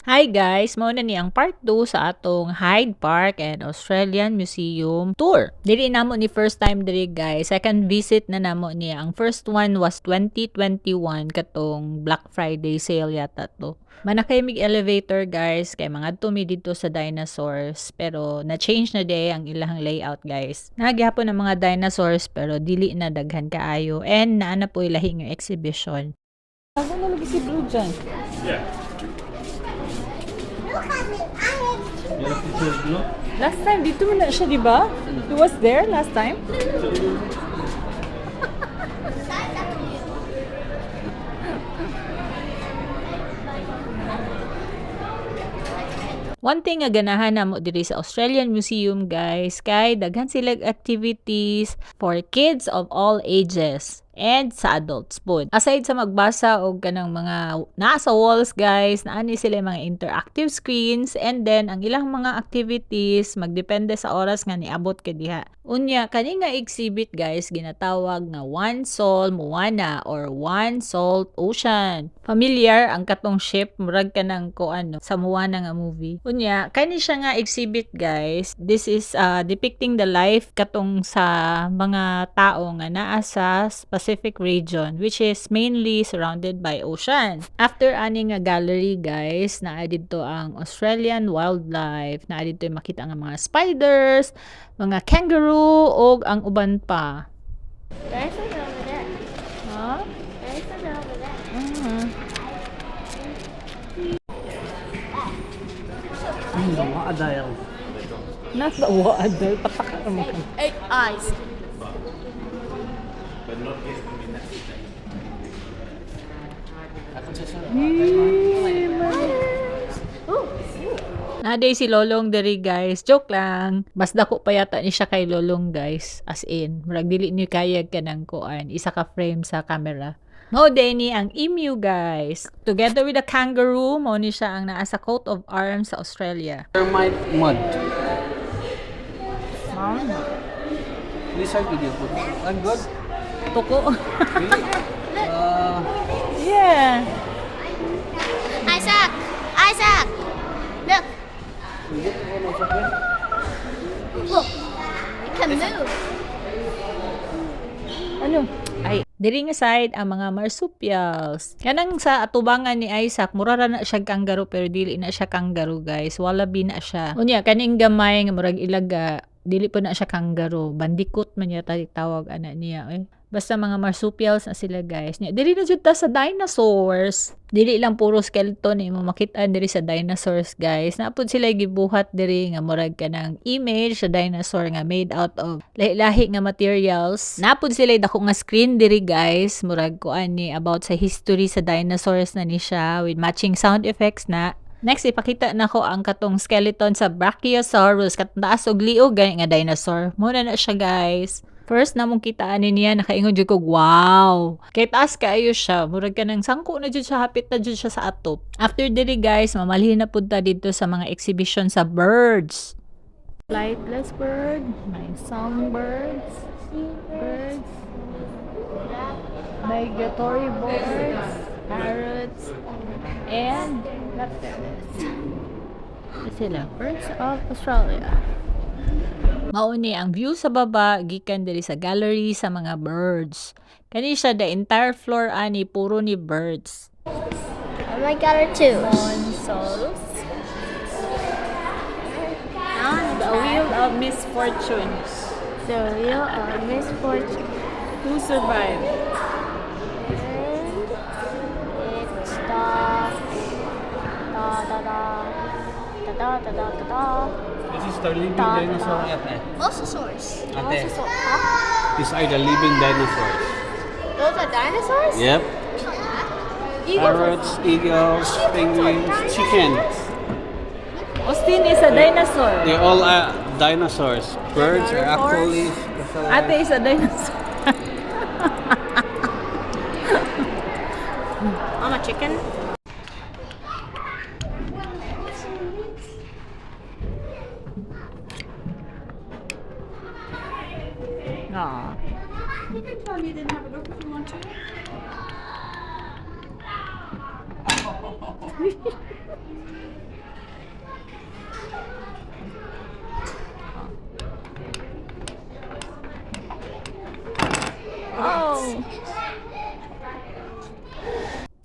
Hi guys! Mao na ni ang part 2 sa atong Hyde Park and Australian Museum tour. Dili namo ni first time diri, guys. Second visit na namo niya. Ang first one was 2021, katong Black Friday sale yata to. Manakay mig elevator, guys, kay mangadto mi didto sa dinosaurs, pero na-change na diay ang ilang layout, guys. Naa gihapon ang mga dinosaurs pero dili na daghan kaayo and naa na poy lahi nga exhibition. Ako na lagi si Blue dyan. Yeah. Look at me. I have two. You have to choose blue. Last time, didto man na siya, di ba? He was there last time? Size up to you. One thing nga ganahan namo diri sa Australian Museum, guys, kay daghan sila activities for kids of all ages and sa adults pod. Aside sa magbasa og kanang mga naa sa walls, guys, naa ni sila mga interactive screens and then ang ilang mga activities magdepende sa oras nga niabot ka diha. Unya kani nga exhibit, guys, ginatawag nga One Soul Moana or One Salt Ocean. Familiar ang katong ship, murag kanang ko ano sa Moana nga movie. Unya kani siya nga exhibit, guys. This is depicting the life katong sa mga tao nga naa sa Pacific region, which is mainly surrounded by ocean. After ani nga gallery, guys, naa didto ang Australian wildlife, naa didto makita nga mga spiders, mga kangaroo ug ang uban pa. There's something over there. Huh? There's something over there. Adile. Not the water, pataka mo. Eight eyes. But not this combination. Ooh. Naa diay si Lolong diri, guys. Joke lang. Mas dako pa yata ni siya kay Lolong, guys. As in, murag dili niyo kaya kanang kuan isa ka frame sa camera. Mao ni ang emu, guys. Together with the kangaroo, mao ni siya ang naa sa coat of arms sa Australia. Termite mud. Lizard video po. I'm good. Tuko. Really? Yeah. Isaac! Isaac! Look! Look! It can move. Ano? Ay, diri nga side ang mga marsupials. Kanang sa atubangan ni Isaac, mura ra na siya kangaroo pero dili na siya kangaroo, guys. Wallaby na siya. Unya kaning gamay nga murag ilaga, dili po na siya kangaroo. Bandicoot man yata tawag ana niya eh. Basta mga marsupials na sila, guys. Nya diri na jud ta sa dinosaurs. Dili lang puro skeleton imo makita diri sa dinosaurs, guys. Naa pud sila gibuhat diri nga murag kanang image sa dinosaur nga made out of lahi-lahi nga materials. Naa pud sila dako nga screen diri, guys. Murag kuan ni about sa history sa dinosaurs na ni siya with matching sound effects na. Next, ipakita na ko ang katong skeleton sa Brachiosaurus. Katong taas og liog gani nga dinosaur. Mao na na siya, guys. First na mong kitaan ni niya, nakaingon jud ko, "Wow!" Kay taas kaayo siya. Murag kanang sangko na jud siya, hapit na jud siya sa atop. After diri, guys, mamalhin na pud ta didto sa mga exhibition sa birds. Flightless bird, may songbirds, birds, migratory birds, parrots, and raptors. Ito sila, birds of Australia. Mao ni ang view sa baba gikan diri sa gallery sa mga birds. Kani siya, the entire floor ani puro ni birds. Oh my God, are two. Souls. The Wheel of Misfortune. The Wheel of Misfortune. Who survived? And it's the da da da da da da da da da. This is the living dinosaur, ate. Mosasaurs. Ate. Mosasaur. Huh? These are the living dinosaurs. Those are dinosaurs? Yep. Eagles. Parrots, eagles, penguins, chicken. Austin is a dinosaur. They all are dinosaurs. Birds are actually Ate is a dinosaur. I'm a chicken. Aw. You can tell me then have a look if you want to.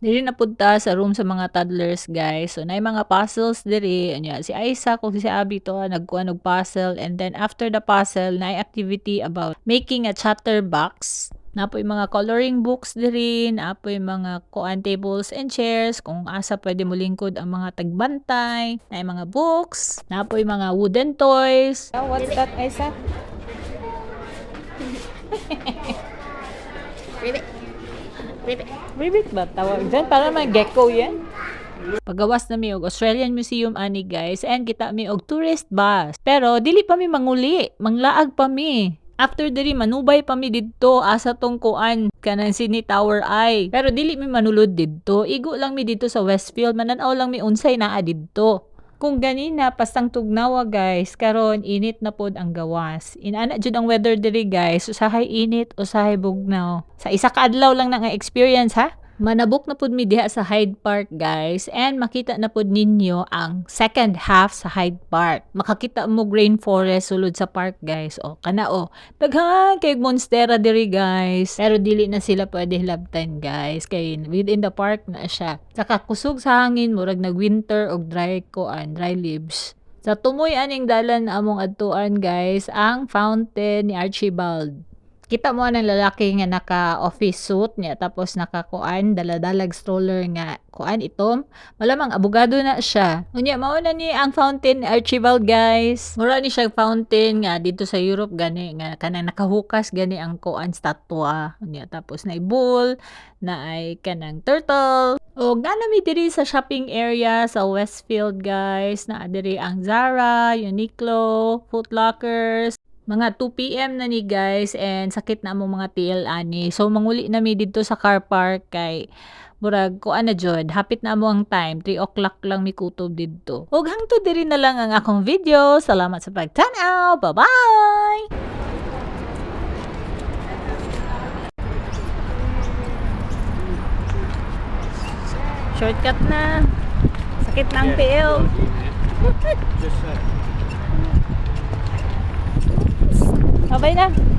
Diri na pud ta sa room sa mga toddlers, guys. So naay mga puzzles diri. Anya si Isaac ug si Abby to nagkuan og puzzle, and then after the puzzle, naay activity about making a chatterbox. Naa poy mga coloring books diri, naa poy mga kuan, tables and chairs kung asa pwede molingkod ang mga tagbantay, naay mga books, naa poy mga wooden toys. What's that, Isaac? Ribbit. Ribbit. Ribbit ba tawag dyan? Para may gecko yan. Pagawas na mi og Australian Museum ani, guys, and kita mi og tourist bus. Pero dili pa mi manguli, manglaag pa mi. After diri, manubay pa mi didto asa tong kuan, kanang Sydney Tower ay. Pero dili mi manulod didto. Igo lang mi didto sa Westfield, mananaw lang mi unsay naa didto. Kung ganina pastang tugnawa, guys, karon init na pod ang gawas. Inana jud ang weather diri, guys, usahay init, usahay bugnaw. Sa isa ka adlaw lang na nga experience, ha. Manabok na pud mi diha sa Hyde Park, guys, and makita na pud ninyo ang second half sa Hyde Park. Makakita mo rainforest sulod sa park, guys. O kana o. Daghan kay monstera diri, guys. Pero dili na sila pwede hilabtan, guys, kay within the park na siya. Saka kusog sa hangin, murag nag-winter og dry kuan, dry leaves. Sa tumoy aning dalan among adtuan, guys, ang fountain ni Archibald. Kita mo ang lalaki nga naka office suit niya, tapos nakakuan, daladalag stroller nga kuan, itom. Malamang abogado na siya. Unya mao na ni ang fountain ni Archibald, guys. Mura ni siya fountain nga dito sa Europe gani, nga kanang nakahukas gani ang kuan, statwa. Unya tapos na bull na ay kanang turtle. O gana mi diri sa shopping area sa Westfield, guys. Naa diri ang Zara, Uniqlo, Foot Lockers. Mga 2 p.m. na ni, guys, and sakit na among mga tiil ani. So manguli na mi didto sa car park kay murag kuan na jud, hapit na amo ang time, 3 o'clock lang mi kutob didto. Ug hangtod diri na lang ang akong video. Salamat sa pagtan-aw. Bye-bye. Shortcut na. Sakit na ang tiil. Just Bye-bye na.